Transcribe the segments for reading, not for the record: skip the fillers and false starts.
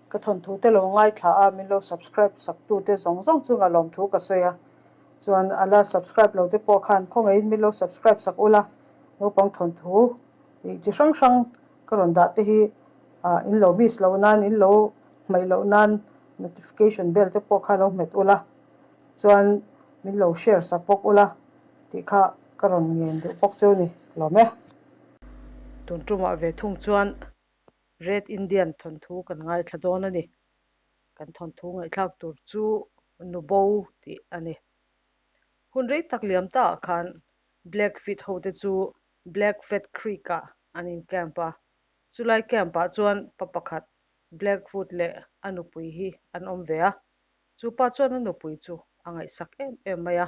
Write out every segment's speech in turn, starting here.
Ka thawnthu te lo ngaithla a, min lo subscribe sak tu te zawng zawng chunga lawmthu ka sawi a. Chuan a la subscribe lo te pawh khan khawngaihin min lo subscribe sak ula, naupang thawnthu ih chi hrang hrang ka rawn dah te hi ah in lo miss loh nan, in lo hmaih loh nan notification bell te pawh kha lo hmet ula, chuan min lo share sak bawk ula tih kha ka rawn ngen duh bawk cheu ni lawm e. Tun tumah ve thung chuan Red Indian thawnthu kan ngaithla dawn a ni. Kan thawnthu ngaihthlak tur chu Nubo tih a ni. Hun rei tak liam ta ah khan Blackfeet ho te chu Blackfeet Creek ah an in camp a. Chulai camp ah chuan pa pakhat Blackfoot leh a nupui hi an awm ve a. Chu pa chuan a nupui chu a ngaihsak em em mai a.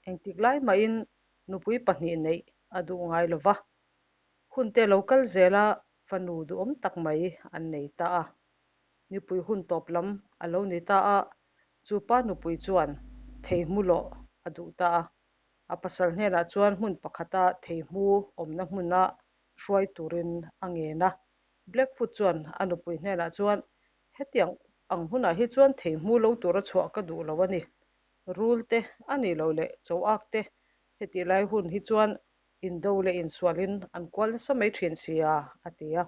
Engtik lai mahin nupui pahnih neih a duh ngai lo va. Hun te lo kal zel a, fanu duhawm tak mai an nei ta a. Nipui hun tawp lam a lo ni ta a, chu pa nupui chuan theihmu lawh a duh ta a. A pasal hnenah chuan hmun pakhata theihmu awmna hmuna hruai turin a ngen a. Blackfoot chuan a nupui hnenah chuan, Hetiang ang hunah hi chuan theihmu lo tura chhuah ka duh lo a ni. Rul te a nih loh leh choak te hetih lai hun hi chuan Indo leh insualin an kual nasa mai thin si a, a ti a.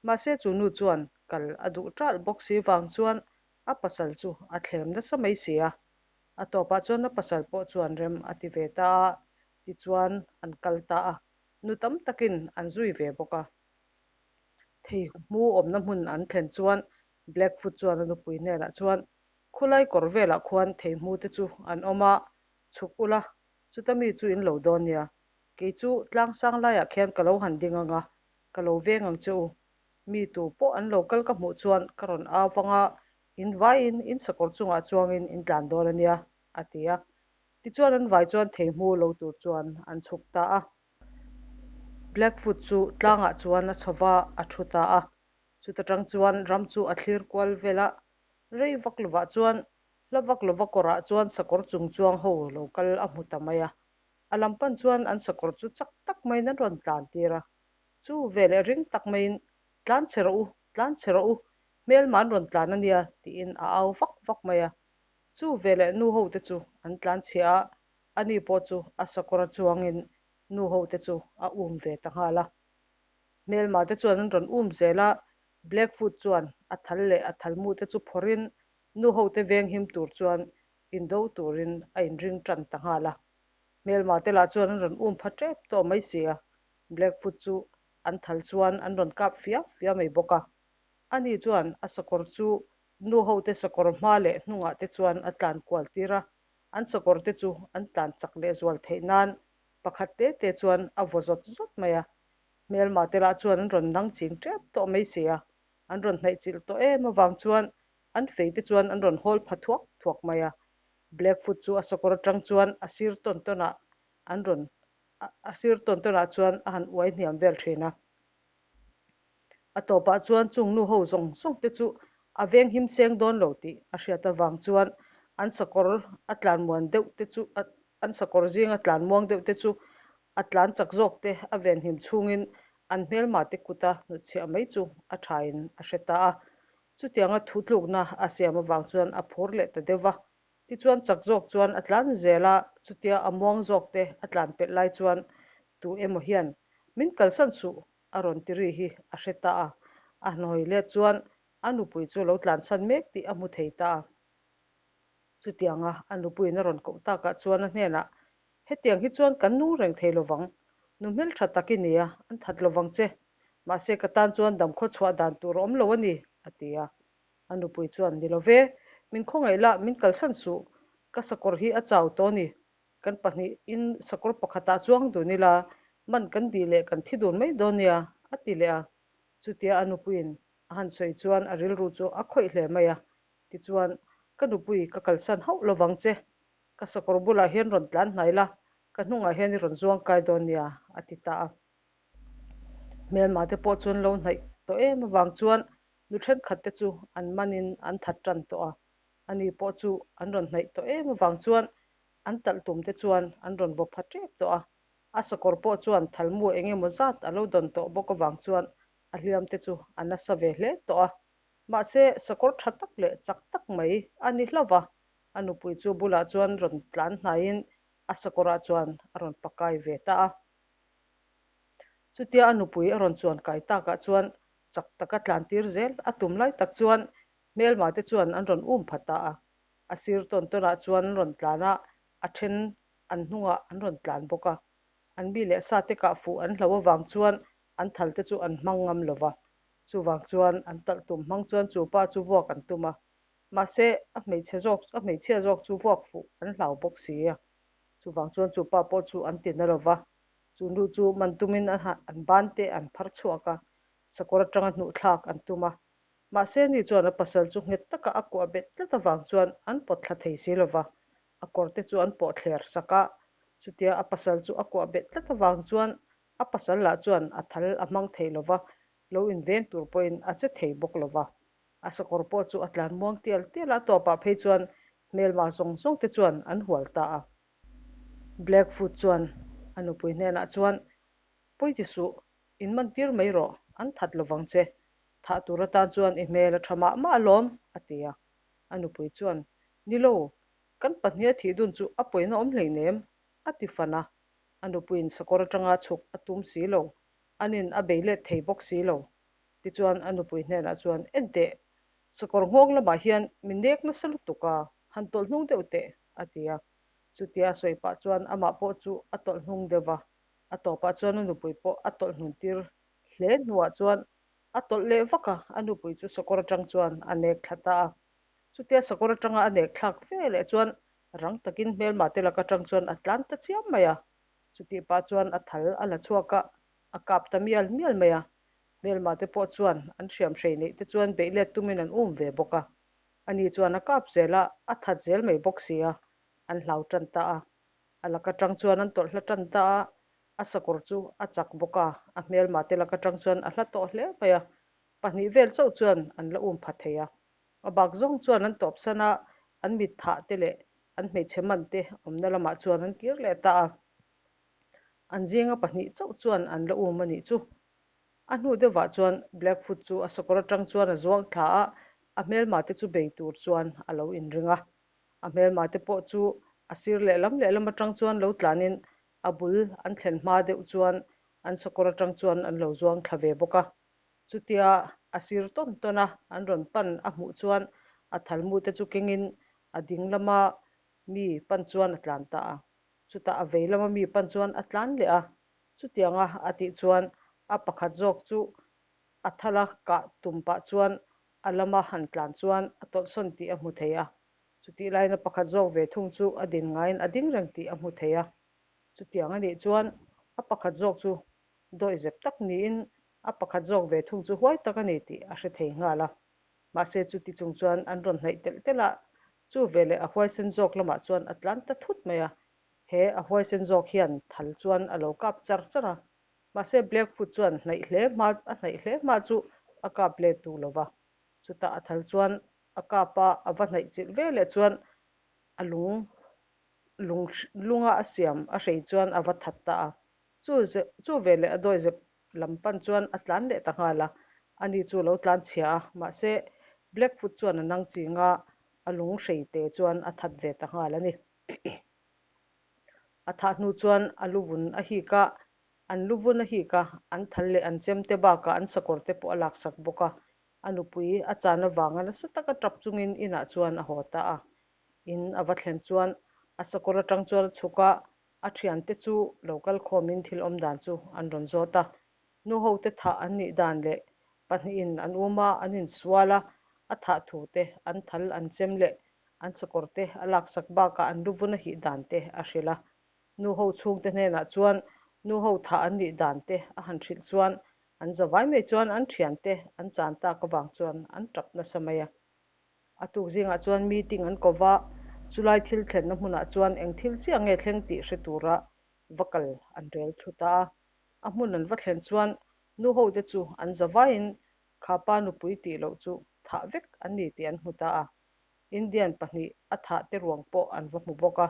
Mahse chu nu chuan kal a duh ṭalh bawk si vang chuan a pasal chu a thlem nasa mai si a. A tawpah chuan a pasal pawh chuan rem a ti ve ta a, tichuan an kal ta a. Nu tam takin an zui ve bawk a. Thei hmu awmna hmun an thlen chuan Blackfoot chuan a nupui hnenah chuan, Khulai kawr velah khuan thei hmu te chu an awm a, chhuk ula, Chuta mi chu in lo dawn nia. Kei chu tlang sang laiah khian ka lo han ding ang a, ka lo veng ang che u. Mi tu pawh an lo kal ka hmuh chuan ka rawn au vang a, in vaiin in sakawr chungah chuangin in tlan dawn a nia, a ti a. Tichuan an vai chuan theihmu lo tur chuan an chhuk ta a. Blackfoot chu tlangah chuan a chho va, a thu ta a. Chuta tang chuan ram chu a thlir kual vel a, rei vak lovah chuan Hla vak lova kawrah chuan sakawr chung chuang ho lo kal a hmu ta mai a. A lam pan chuan an sakawr chu chak tak maiin an rawn tlan tir a. Chu veleh ring tak maiin, Tlan che rawh u, tlan che rawh u, hmelma an rawn tlan a nia, tiin a au vak vak mai a. Chu veleh nu ho te chu an tlan chhia a, ani pawh chu a sakawr a chuangin nu ho te chu a um ve ta nghal a. Hmelma te chuan an rawn um zel a, Blackfoot chuan a thal leh a thalmu te chu phawrhin Nu hote veng him tur chuan indo turin a inring tan ta nghal a. Hmelma te lah chuan an rawn um pha tep tawh mai si a, Blackfoot chu an thal chuan an rawn kap fia fia mai bawk a. Ani chuan a sakawr chu nu hote sakawr hma leh hnungah te chuan a tlan kual tir a, an sakawr te chu an tlan chak leh zual theih nan pakhat te te chuan a vaw zawt zawt mai a. Hmelma te lah chuan an rawn nang ching tep tawh mai si a, an rawn hnaih chilh tawh em avang chuan An fei te chuan an rawn hawl pha thuak thuak mai a. Blackfoot chu a sakawr atang chuan a sir tawn tawn ah an rawn a sir tawn tawn ah chuan a han uai hniam vel thin a. A tawpah chuan chung nu ho zawng zawng te chu a veng him seng dawn lo tih a hriat avang chuan an sakawr a tlan muan deuh te chu an sakawr zinga tlan muang deuh te chu a tlan chak zawk te a venhim chhungin an hmelma te kuta hnutchhiah mai chu a thain a hre ta a. Chutianga thu tlukna a siam avang chuan a phur leh ta deuh va. Tichuan chak zawk chuan a tlan zel a, chutia a muang zawk te a tlan pelh lai chuan tu emaw hian min kalsan suh a rawn ti ri hi a hre ta a. A hnawi let chuan a nupui chu lo tlansan mek tih a hmu thei ta a. Chutianga a nupuiin a rawn koh takah chuan a hnenah, Hetiang hi chuan kan nung reng thei lovang. Nu hmeltha tak i ni a, an that lovang che. Mahse ka tan chuan damkhaw chhuah dan tur a awm lo a ni, a ti a. A nupui chuan, Ni lo ve, min khawngaih lah, min kalsan suh. Ka sakawr hi a chau tawh a ni. Kan pahnihin sakawr pakhatah chuang dun ila, man kan dih leh kan thi dun mai dawn nia, a ti leh a. Chutia a nupuiin a han sawi chuan a rilru chu a khawih hle mai a. Tichuan, Ka nupui, ka kalsan hauh lovang che. Ka sakawr bulah hian rawn tlan hnai la, ka hnungah hian i rawn zuang kai dawn nia, a ti ta a. Hmelma te pawh chuan lo hnaih tawh em avang chuan nu thenkhat te chu an manin an that tan tawh a. Ani pawh chu an rawn hnaih tawh em avang chuan an talh tum te chuan an rawn vaw pha tep tawh a. A sakawr pawh chuan thalmu eng emaw zat a lo dawn tawh bawk avang chuan a hliam te chu a nasa ve hle tawh a. Mahse, sakawr tha tak leh chak tak mai a ni hlauh va, a nupui chu bulah chuan rawn tlan hnaiin a sakawrah chuan a rawn pakai ve ta a. Chutia a nupui a rawn chuan kai takah chuan chak taka tlan tir zel a tum lai tak chuan hmelma te chuan an rawn um pha ta a. A sir tawn tawnah chuan an rawn tlan a, a then an hnungah an rawn tlan bawk a. An mi leh sa te kah fuh an hlo avang chuan an thal te chu an hmang ngam lo va. Chuvang chuan an talh tum hmang chuan chu pa chu vuak an tum a. Mahse, a hmeichhe zawk, a hmeichhia zawk chu vuak fuh an hlau bawk si a. Chuvang chuan chu pa pawh chu an ti na lo va. Chu nu chu man tumin an an ban te an phar chhuak a, sakawr atanga hnuh thlak an tum a. Mahse, ni chuan a pasal chu nghet taka a kuah bet tlat avang chuan an pawt thla thei si lo va. A kawr te chu an pawh thler sak a, chutia a pasal chu a kuah bet tlat avang chuan a pasal lah chuan a thal a hmang thei lo va, lo inveng tur pawhin a che thei bawk lo va. A sakawr pawh chu a tlan muang tial tial a, a tawpah phei chuan hmelma zawng zawng te chuan an hual ta a. Blackfoot chuan a nupui hnenah chuan, Pawi ti suh, in man tir mai rawh, an that lovang che. Thah tur atan chuan i hmel a tha mah mah alawm, a ti a. A nupui chuan, Ni lo, kan pahniha thih dun chu a pawina awm hleinem, a ti fan a. A nupuiin sakawr atanga chhuk a tum si lo, anin a bei let thei bawk si lo. Tichuan a nupui hnenah chuan, Enteh, sakawr nghawng lamah hian mi nek nasa lutuk a, han tawlh hnung deuh teh, a ti a. Chutia a sawi pah chuan amah pawh chu a tawlh hnung deuh va, a tawpah chuan a nupui pawh a tawlh hnun tir hle hnuah chuan a tawlh leh vak a, a nupui chu sakawr atang chuan a nek thla ta a. Chutia sakawr atanga a nek thlak ve leh chuan rang takin hmelma te lak atang chuan a tlan ta chiam mai a. Chutih pah chuan a thal a la chhuak a, a kap ta mial mial mai a. Hmelma te pawh chuan an hriam hrei neih te chuan beih let tumin an um ve bawk a. Ani chuan a kap zel a, a that zel mai bawk si a, an hlau tan ta a. A lak atang chuan an tawlh hla tan ta a, a sakawr chu a chak bawk a, a hmelma te lak atang chuan a hla tawh hle mai a. Pahnih vel chauh chuan an la um pha thei a. A bak zawng chuan an tawpsan a, an mit thah te leh an hmeichhe man te awmna lamah chuan an kir leh ta a. An zinga pahnih chauh chuan an la um a nih chu. A hnu deuhvah chuan Blackfoot chu a sakawr atang chuan a zuang thla a, a hmelma te chu bei tur chuan a lo inring a. A hmelma te pawh chu a sir lehlam lehlam atang chuan lo tlanin a bul an thlen hma deuh chuan an sakawr atang chuan an lo zuang thla ve bawk a. Chutia a sir tawn tawn a an rawn pan a hmuh chuan a thalmu te chu kengin a ding lama mi pan chuan a tlan ta a. Chutah a vei lama mi pan chuan a tlan leh a. Chutianga a tih chuan a pakhat zawk chu a thala kah tum pah chuan a lama han tlan chuan a tawlhsawn tih a hmu thei a. Chutih laiin a pakhat zawk ve thung chu a din ngaiin a ding reng tih a hmu thei a. Chutiang a nih chuan a pakhat zawk chu dawihzep tak niin a pakhat zawk ve thung chu huai tak a ni tih a hre thei nghal a. Mahse chuti chung chuan an rawn hnaih telh telh a, chu veleh a huaisen zawk lamah chuan a tlan ta thut mai a. He a huaisen zawk hian thal chuan a lo kap char char a. Mahse Blackfoot chuan hnaih hle hma a hnaih hle hma chu a kap let duh lo va. Chutah a thal chuan a kap a, a va hnaih chilh veleh chuan a lung lung lunga a siam a hrei chuan a va that ta a. Chu chu veleh a dawizep lam pan chuan a tlan leh ta nghal a, ani chu lo tlan chhia a, mahse Blackfoot chuan a nang ching a, a lung hrei te chuan a that ve ta nghal a ni. A thah hnu chuan a luvun a hik a, an luvun a hik a, an thal leh an chem te bakah an sakawr te pawh a laksak bawk a, a nupui a chan avanga nasa taka tap chungin inah chuan a haw ta a. In a va thlen chuan a sakawr atang chuan a chhuk a, A thiante chu lo kal khawmin thil awm dan chu an rawn zawt a. Nu hote thah an nih dan leh pahnihin an um a, an insual a, a thah thu te, an thal an chem leh an sakawr te a laksak bakah an luvun a hih dan te a hrilh a. Nu ho chhungte hnenah chuan nu ho thah an nih dan te a han hrilh chuan an zavai mai chuan an thiante an chan tak avang chuan an tap nasa mai a. A tuk zingah chuan meeting an ko va, chulai thil thlenna hmunah chuan eng thil chiah nge thleng tih hre tura va kal an rel thu ta a. A hmun an va thlen chuan nu hote chu an za vaiin khapa nupui tih loh chu thah vek an ni tih an hmu ta a. Indian pahnih a thah te ruang pawh an va hmu bawk a,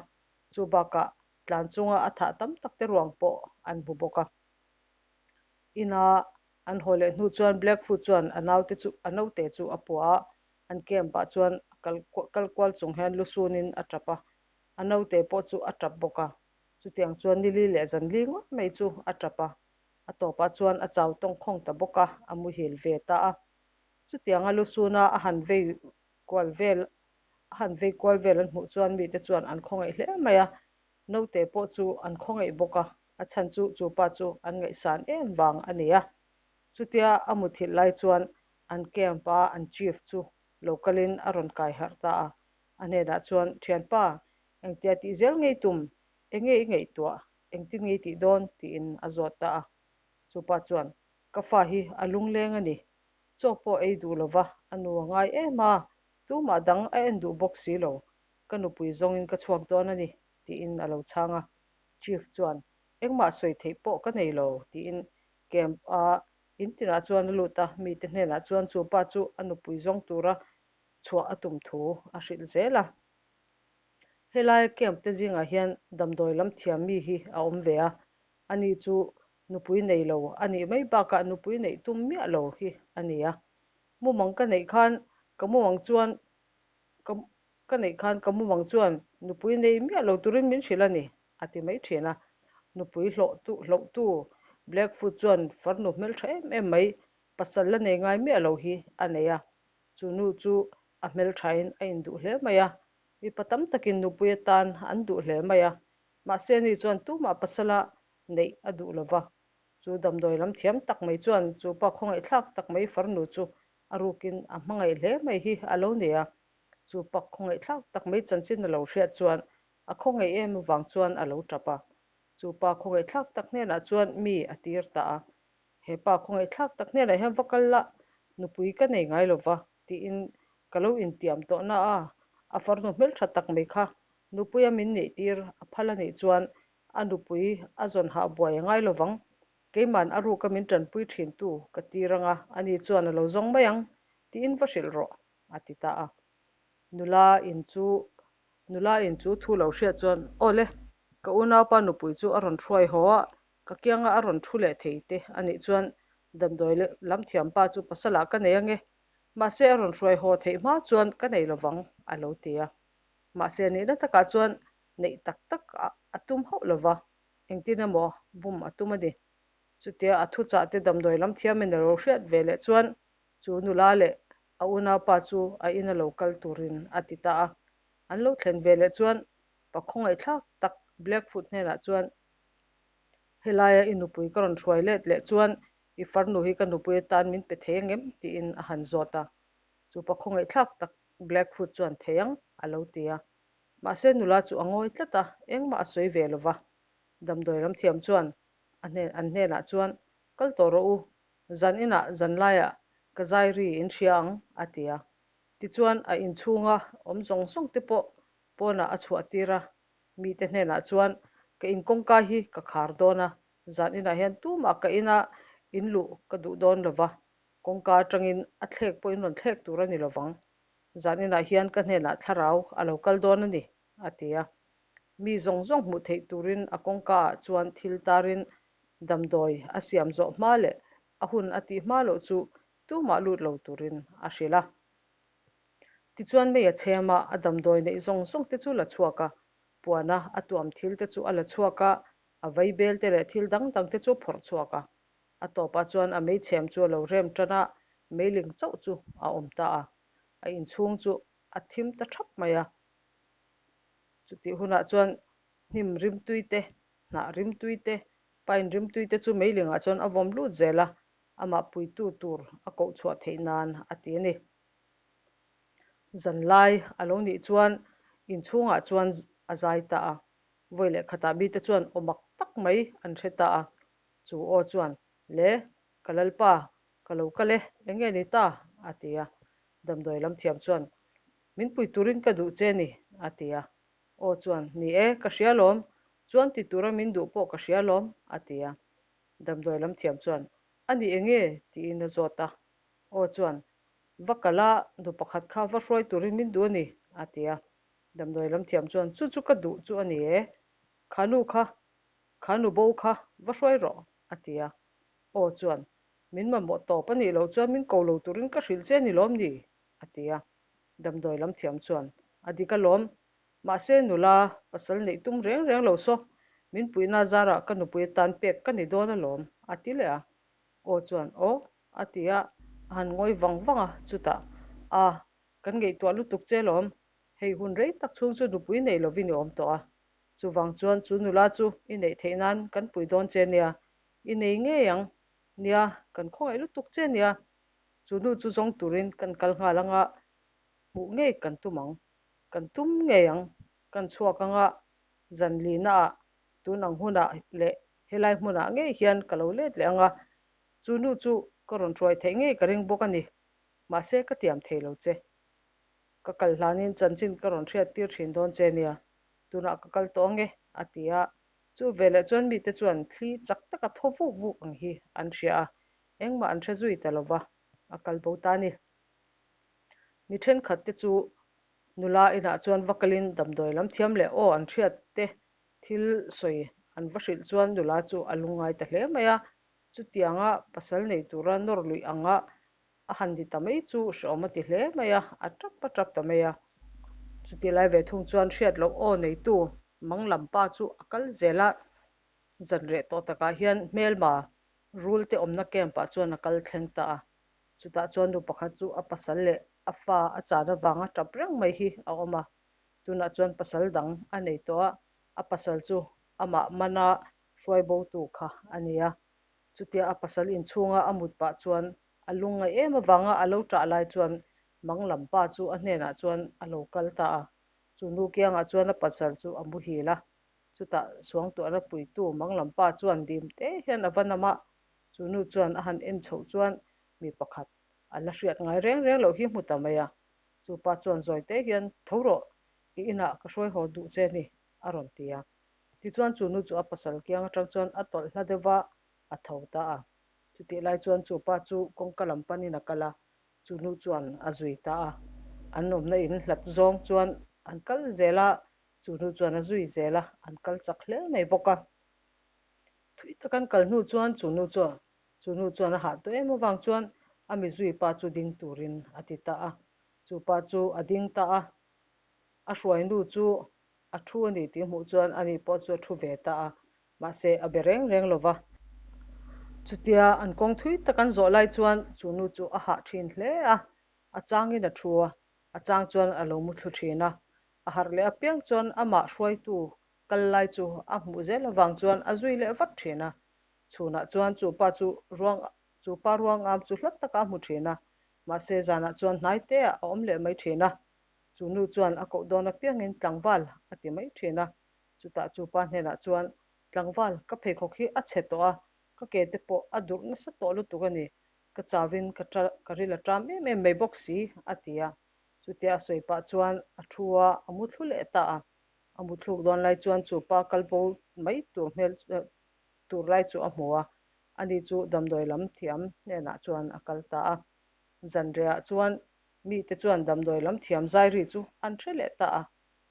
chu bakah tlan chunga a thah tam tak te ruang pawh an hmu bawk a. Ina. An haw leh hnu chuan Blackfoot chuan a naute chu a naute chu a pua a, an camp ah chuan a kal kal kual chung hian lu sunin a tap a, a naute pawh chu a tap bawk a. Chutiang chuan nili leh zanli ngawt mai chu a tap a, a tawpah chuan a chau tawng khawng ta bawk a, a muhil ve ta a. Chutianga lu suna a han vei kual vel a han vei kual vel an hmuh chuan mite chuan an khawngaih hle mai a, naute pawh chu an khawngaih bawk a, a chhan chu chu pa chu an ngaihsan em vang a ni a. Chutia a muthilh lai chuan an camp a an chief chu lo kalin a rawn kai harh ta a, a hnenah chuan, Thianpa, engtia tih zel ngei tum? Enge i ngaihtuah? Engtin ngei tih dawn? tiin a zawt ta a. Chupa chuan, Ka fa hi a lungleng a ni. Chaw pawh ei duh lova a nu a ngai em a, tumah dang a en duh bawk si lo. Ka nupui zawngin ka chhuak dawn a ni, tiin a lo chhang a. Chief chuan, Engmah sawi theih pawh ka nei lo, tiin camp a in tinah chuan a lut a, mite hnenah chuan chu pa chu a nupui zawng tura chhuah a tum thu a hrilh zel a. Helaia camp te zingah hian damdawi lam thiam mi hi a awm ve a, ani chu nupui nei lo a nih mai bakah nupui neih tum miah lo hi a ni a. Mumang ka neih khan ka mumang chuan ka ka neih khan ka mumang chuan nupui nei miah lo turin min hrilh a ni, a ti mai thin a. Nupui hlawh tu hlauhtu Blackfoot chuan farnu hmeltha em em mai pasal la nei ngai miah lo hi a nei a. Chu nu chu a hmelthain a induh hle mai a, mipa tam takin nupui atan an duh hle mai a. Mahse ani chuan tumah pasala neih a duh lo va. Chu damdawi lam thiam tak mai chuan chu pa khawngaihthlak tak mai farnu chu a rukin a hmangaih hle mai hi a lo ni a. Chu pa khawngaihthlak tak mai chanchin a lo hriat chuan a khawngaih em avang chuan a lo tap a. Chu pa khawngaihthlak tak hnenah chuan mi a tir ta a. He pa khawngaihthlak tak hnenah hian va kal la, nupui ka nei ngai lo va, tiin ka lo intiam tawh na a, a farnu hmeltha tak mai kha nupuia min neihtir a phal a nih chuan a nupui a zawn hah buai a ngai lovang, keima'n a ruka min tanpui thintu ka tir anga ani chuan a lo zawng mai ang, tiin va hrilh rawh, a ti ta a. Nula in chu nula in chu thu lo hriat chuan, Aw le, ka unaupa nupui chu a rawn hruai haw a, ka kianga a rawn thu leh thei te a nih chuan damdawi lam thiampa chu pasalah ka nei ange, mahse a rawn hruai haw theih hma chuan ka nei lovang, a lo ti a. Mahse nihna takah chuan neih tak tak a tum hauh lova, engtin emaw bum a tum a ni. Chutia a thuchah te damdawi lam thiamin a lo hriat ve leh chuan chu nula leh a unaupa chu a ina lo kal turin a ti ta a. An lo thlen ve leh chuan pa khawngaihthlak tak Blackfoot hnenah chuan, Helaia i nupui ka rawn hruai let leh chuan i farnu hi ka nupui atan min pe thei angem? tiin a han zawt a. Chu pa khawngaihthlak tak Blackfoot chuan thei ang, a lo ti a. Mahse nula chu a ngawi tlat a, engmah a sawi ve lo va. Damdawi ramthiam chuan a hnen an hnenah chuan, Kal tawh rawh u, zan inah zan laiah ka zai ri in hria ang, a ti a. Tichuan a inchhunga awm zawng zawng te pawh pawnah a chhuah tir a, mite hnenah chuan, Ka in kawngka hi ka khar dawn a, zan inah hian tumah ka ina in luh ka duh dawn lo va, kawngka atangin a thlek pawhin rawn thlek tur a ni lo vang. Zan inah hian ka hnenah thlarau a lo kal dawn a ni, a ti a. Mi zawng zawng hmuh theih turin a kawngkaah chuan thil tarin damdawi a siam zawh hma leh a hun a tih hma loh chu tumah lut lo turin a hrilh a. Tichuan mei a chhem a, a damdawi neih zawng zawng te chu la chhuak a, puana a tuam thil te chu a la chhuak a, a vaibel te leh thil dang dang te chu a phawrh chhuak a. A tawpah chuan a meichhem chu a lo rem tan a, meiling chauh chu a awm ta a, a inchhung chu a thim ta thap mai a. Chutih hunah chuan hnim rimtui te, hnah rimtui te, pine rimtui te chu meilingah chuan a vawm lut zel a, amah puitu tur a koh chhuah theih nan a ti a ni. Zanlai a lo nih chuan inchhungah chuan a zai ta a, vawi leh khatah mite chuan aw mak tak mai an hre ta a, chu aw chuan, Le, ka lalpa, ka lo kal e, eng nge ni ta? a ti a. Damdawi lam thiam chuan, Min pui turin ka duh che ni, a ti a. Aw chuan, Ni e, ka hria lawm, chuan ti tura min duh pawh ka hria lawm, a ti a. Damdawi lam thiam chuan, A ni eng nge? tiin a zawt a. Aw chuan, Va kal a, nu pakhat kha va hruai turin min duh a ni, a ti a. Damdawi lam thiam chuan, Chu chu ka duh chu a ni e, kha nu kha, kha nu bo kha va hruai rawh, a ti a. Aw chuan, Min mamawh tawp a nih loh chuan min ko lo turin ka hrilh che ni lawm ni? a ti a. Damdawi lam thiam chuan, A dik alawm. Mahse nula, pasal neih tum reng reng lo saw, min puihna zarah ka nupui atan pek ka ni dawn alawm, a ti leh a. Aw chuan, Aw, a ti a, a han ngawi vang vang a, chutah, A, kan ngaihtuah lutuk che alawm, hei hun rei tak chhung chu nupui nei lovin i awm tawh a, chuvang chuan chu nula chu i neih theih nan kan pui dawn che nia, i nei ngei ang, nia, kan khawngaih lutuk che nia, chu nu chu zawng turin kan kal nghal anga hmuh ngei kan tum ang, kan tum ngei ang, kan chhuak anga zan lihnaah tun ang hunah leh helai hmunah ngei hian ka lo let leh anga chu nu chu ka rawn hruai theih ngei ka ring bawk a ni, mahse ka tiam thei lo che. Ka kal hlanin chanchin ka rawn hriat tir thin dawn che nia, tunah ka kal tawh ange, a ti a. Chu veleh chuan mite chuan thli chak taka thaw vuk vuk ang hi an hria a, engmah an hre zui ta lo va, a kal bo ta a ni. Mi thenkhat te chu nula inah chuan va kalin damdawi lam thiam leh aw an hriat te thil sawi an va hrilh chuan nula chu a lungngai ta hle mai a, chutianga pasal nei tura nawr luih anga a han ni ta mai chu hrehawm a ti hle mai a, a tap a tap ta mai a. Chutih lai ve thung chuan hriat loh aw neitu mang lam pa chu a kal zel a, zan reh tawh takah hian hmelma rul te awmna camp ah chuan a kal thleng ta a. Chutah chuan nu pakhat chu a pasal leh a fa a chan avanga tap reng mai hi a awm a. Tunah chuan pasal dang a nei tawh a, a pasal chu amah mana hruai botu kha a ni a. Chutia a pasal inchhunga a mut pah chuan a lungngaih em avanga a lo ṭah lai chuan mang lam pa chu a hnenah chuan a lo kal ta a. Chu nu kiangah chuan a pasal chu a muhil a. Chutah suangtuahna puitu mang lam pa chuan dim te hian a va nam a. Chu nu chuan a han en chhoh chuan mi pakhat a la hriat ngai reng reng loh hi hmu ta mai a. Chu pa chuan zawi te hian, Tho rawh, i inah ka hruai haw duh che ni, a rawn ti a. Tichuan chu nu chu a pasal kiang atang chuan a tawlh hla deuh va, a tho ta a. Chutih lai chuan chu pa chu kawngka lam panin a kal a, chu nu chuan a zui ta a. An awmna in hlat zawng chuan an kal zel a, chu nu chuan a zui zel a, an kal chak hle mai bawk a. Thui tak an kal hnu chuan chu nu chuan chu nu chuan a hah tawh em avang chuan a mi zui pa chu ding turin a ti ta a. Chu pa chu a ding ta a, a hruai nu chu a thu a ni tih hmuh chuan ani pawh chu a thu ve ta a, mahse a be reng reng lo va. Chutia an kawng thui tak an zawh lai chuan chu nu chu a hah thin hle a, a changin a thu a, a chang chuan a lo muthlu thin a. A harh leh apiang chuan amah hruaitu kal lai chu a hmuh zel avang chuan a zui leh vat thin a. Chhunah chuan chu pa chu ruang chu pa ruang am chu hlat takah a hmu thin a, mahse zanah chuan hnai teah a awm leh mai thin a. Chu nu chuan a koh dawn apiangin tlangval a ti mai thin a. Chutah chu pa hnenah chuan, Tlangval, ka pheikhawk hi a chhe tawh a, ka ke te pawh a durh nasa tawh lutuk a ni. Ka chauin ka ka ril a ṭam em em mai bawk si, a ti a. Chutia a sawi pah chuan a thu a, a mu thlu leh ta a. A mu thluk dawn lai chuan chu pa kalbo mai tur hmel tur lai chu a hmu a, ani chu damdawi lam thiam hnenah chuan a kal ta a. Zanriah chuan mite chuan damdawi lam thiam zai ri chu an hre leh ta a,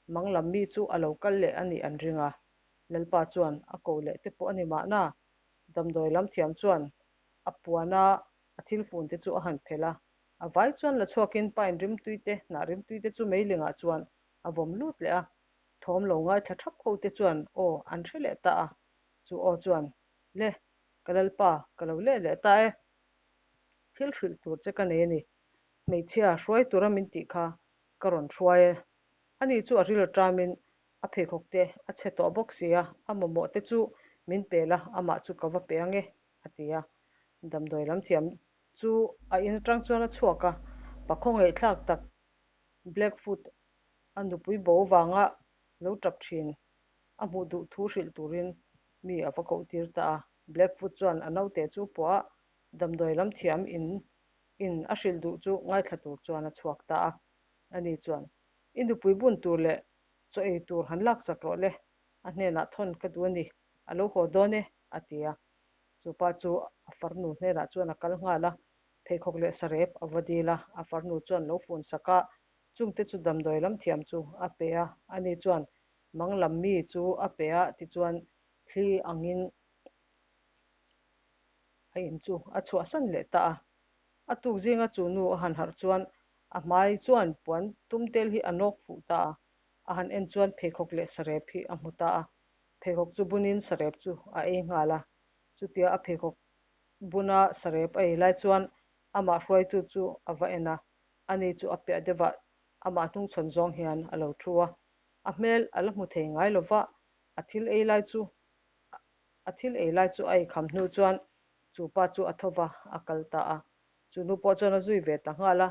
mang lam mi chu a lo kal leh a nih an ring a. Lalpa chuan a ko leh te pawh a ni mahna, damdawi lam thiam chuan a puana a thil fun te chu a han phelh a, a vai chuan la chhuakin pine rimtui te, hnah rimtui te chu meilingah chuan a vawm lut leh a, thawm lo ngaithla thap ho te chuan aw an hre leh ta a, chu aw chuan, Le, ka Lalpa, ka lo leh leh ta e. Thil hrilh tur che ka nei a ni. Hmeichhia hruai tura min tih kha ka rawn hruai e. Ani chu a ril aṭamin a pheikhawk te a chhe tawh bawk si a, a mamawh te chu min pe la, amah chu ka va pe ang e, a ti a. Damdawi lam thiam chu a in aṭang chuan a chhuak a, pa khawngaihthlak tak Blackfoot a nupui bo vanga lo tap thin a hmuh duh thu hrilh turin mi a va koh tir ta a. Blackfoot chuan a naute chu pawh a damdawi lam thiam in in a hrilh duh chu ngaithla tur chuan a chhuak ta a. Ani chuan, I nupui bun tur leh chaw ei tur han laksak rawh le, a hnenah thawn ka duh a ni, a lo haw dawn e, a ti a. Chu pa chu a farnu hnenah chuan a kal nghal a, pheikhawk leh sarep a va dil a, a farnu chuan lo fun sak a, chungte chu damdawi lam thiam chu a pe a, ani chuan mang lam mi chu a pe a, tichuan thli angin. A in chu a chhuahsan leh ta a. A tuk zinga chu nu a han harh chuan a hmai chuan puan tum tel hi a nawk fuh ta a. A han en chuan pheikhawk leh sarep hi a hmu ta a. Pheikhawk chu bunin sarep chu a ei nghal a. Chutia a pheikhawk buna sarep a ei lai chuan amah hruaitu chu a va en a. Ani chu a piah deuhah amah hnungchhawn zawng hian a lo thu a. A hmel a la hmu thei ngai lova, a thil ei lai chu a thil ei lai chu a eikham hnu chuan chu pa chu a tho va, a kal ta a. Chu nu pawh chuan a zui ve ta nghal a,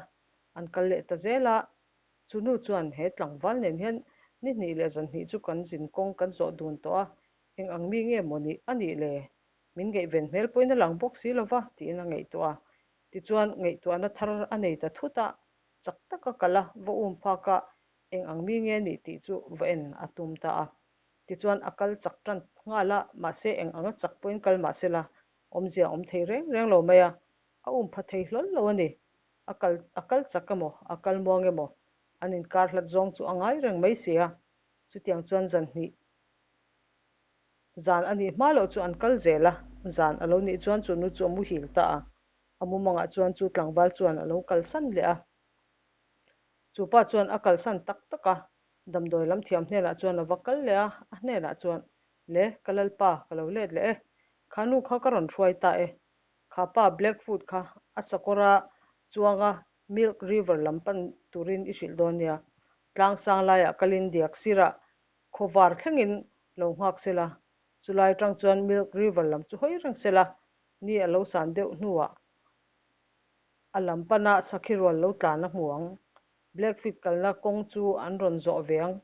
an kal leh ta zel a. Chu nu chuan he tlangval nen hian ni hnih leh zan hnih chu kan zin kawng kan zawh dun tawh a, eng ang mi nge maw nih a nih le? Min ngaihven hmel pawhin a lang bawk si lo va, tiin a ngaihtuah a. Tichuan ngaihtuahna thar a nei ta thut a, chak taka kal a, va um phak a, eng ang mi nge nih tih chu va en a tum ta a. Tichuan a kal chak tan nghal a, mahse eng anga chak pawhin kal mah sela, awmzia a awm thei reng reng lo mai a, a um pha thei hlawl lo a ni. A kal a kal chak emaw, a kal muang emaw, an inkar hlat zawng chu a ngai reng mai si a. Chutiang chuan zan hnih zan a nih hma loh chu an kal zel a, zan a lo nih chuan chu nu chu a muhil ta a, a mumangah chuan chu tlangval chuan a lo kalsan leh a. Chu pa chuan a kalsan tak tak a, damdawi lam thiam hnenah chuan a va kal leh a, a hnenah chuan, Le, ka lalpa, ka lo let leh e. Kha nu kha ka rawn hruai ta e. Kha pa Blackfoot kha a sakawra chuanga Milk River lam pan turin i hrilh dawn nia. Tlang sang laiah kalin diak sirah khawvar thlengin lo nghak sela, chulai atang chuan Milk River lam chu hawi reng sela, ni a lo san deuh hnuah A lam pana sakhi rual lo tlan a hmu ang. Blackfeet kalna kawng chu an rawn zawh ve ang.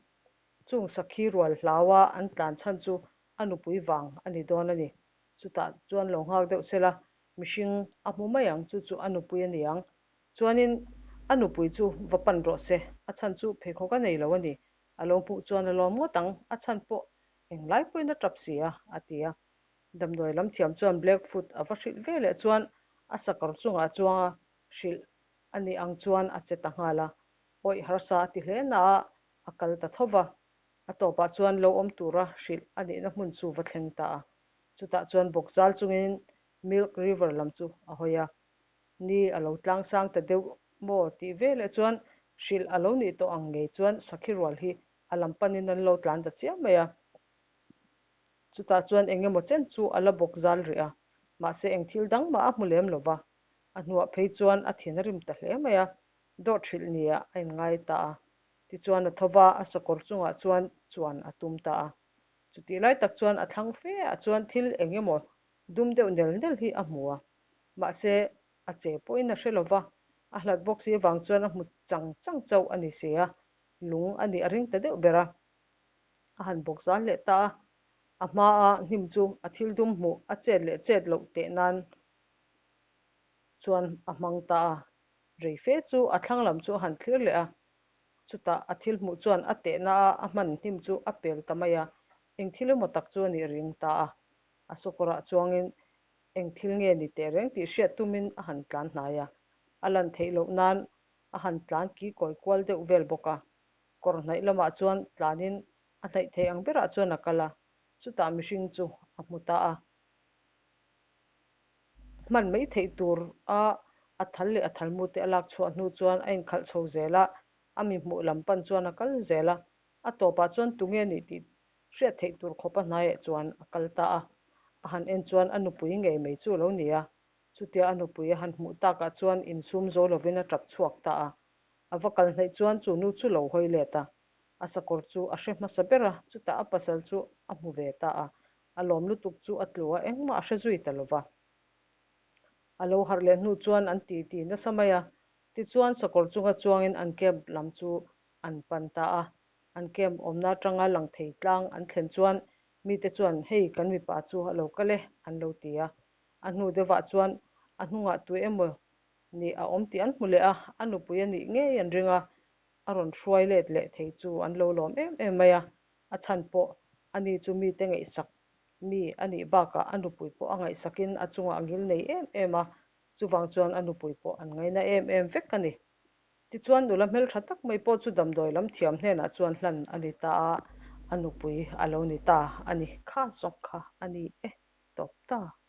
Chung sakhi rual hlaua an tlan chhan chu a nupui vang a ni dawn a ni. Chutah chuan lo nghak deuh sela, mihring a hmu mai ang, chu chu a nupui a ni ang. Chuanin a nupui chu va pan rawh se, a chhan chu pheikhawk a nei lo a ni. A lo hmuh chuan a lawm ngawt ang, a chhan pawh englai pawhin a tap si a, a ti a. Damdawi lam thiam chuan Blackfoot a va hrilh ve leh chuan a sakawr chungah chuanga hrilh a nih ang chuan a che ta nghal a, awih harsa a ti hle na a, a kal ta tho va. A tawpah chuan lo awm tura hrilh a nihna hmun chu va thleng ta a. Chutah chuan bawkzal chungin Milk River lam chu a hawi a. Ni a lo tlang sang ta deuh maw tih ve leh chuan hrilh a lo nih tawh ang ngei chuan sakhi rual hi a lam panin an lo tlan ta chiam mai a. Chutah chuan eng emaw chen chu a la bawk zal rih a, mahse eng thil dang mah a hmu lem lo va. A hnuah phei chuan a thin a rim ta hle mai a, dawt hrilh nia a inngai ta a. Tichuan a tho va, a sakawr chungah chuan chuan a tum ta a. Chutih lai tak chuan a thlang fe ah chuan thil eng emaw dum deuh nel nel hi a hmu a, mahse a che pawhin a hre lo va, a hlat bawk si avang chuan a hmu chang chang chauh a ni si a, lung a nih a ring ta deuh ber a. A han bawk zal leh ta a, a hmaa hnim chu a thil dum hmuh a chet leh chet loh teh nan chuan a hmang ta a. Rei fe chu a thlang lam chu a han thlir leh a, chutah a thil hmuh chuan a tehna a a hman hnim chu a pel ta mai a, eng thil emaw tak chu a nih ring ta a. A sawkawrah chuangin eng thil nge ni teh reng tih hriat tumin a han tlan hnai a, a lan theih loh nan a han tlan ki kawi kual deuh vel bawk a. Kawr hnaih lamah chuan tlanin a hnaih thei ang berah chuan a kal a, chutah mihring chu a hmu ta a. Hman mai theih tur a a thal leh a thalmu te a lak chhuah hnu chuan a inkhalh chho zel a, a mi hmuh lam pan chuan a kal zel a. A tawpah chuan tunge nih tih hriat theih tur khawpa hnaiah chuan a kal ta a. A han en chuan a nupui ngei mai chu a lo ni a. Chutia a nupui a han hmuh takah chuan insum zo lovin a tap chhuak ta a. A va kal hnaih chuan chu nu chu lo hawi let a, a sakawr chu a hre hmasa ber a, chutah a pasal chu a hmu ve ta a, a lawm lutuk chu a tlu a, engmah a hre zui ta lo va. A lo harh leh hnu chuan an ti ti nasa mai a, tichuan sakawr chunga chuangin an camp lam chu an pan ta a. An camp awmna atanga lang thei tlang an thlen chuan mite chuan hei kan mipa chu a lo kal e an lo ti a. A hnu deuhah chuan a hnungah tu emaw Nih a awm tih an hmu leh a, a nupui a nih ngei an ring a, a rawn hruai let leh thei chu an lo lawm em em mai a, a chhan pawh a ni chu mite ngaihsak mi a nih bakah a nupui pawh a ngaihsakin a chungah a ngil nei em em a, chuvang chuan a nupui pawh an ngaina em em vek a ni. Tichuan nula hmeltha tak mai pawh chu damdawi lam thiam hnenah chuan hlan a ni ta a, a nupui a lo ni ta a ni, kha zawng kha a ni e tawp ta.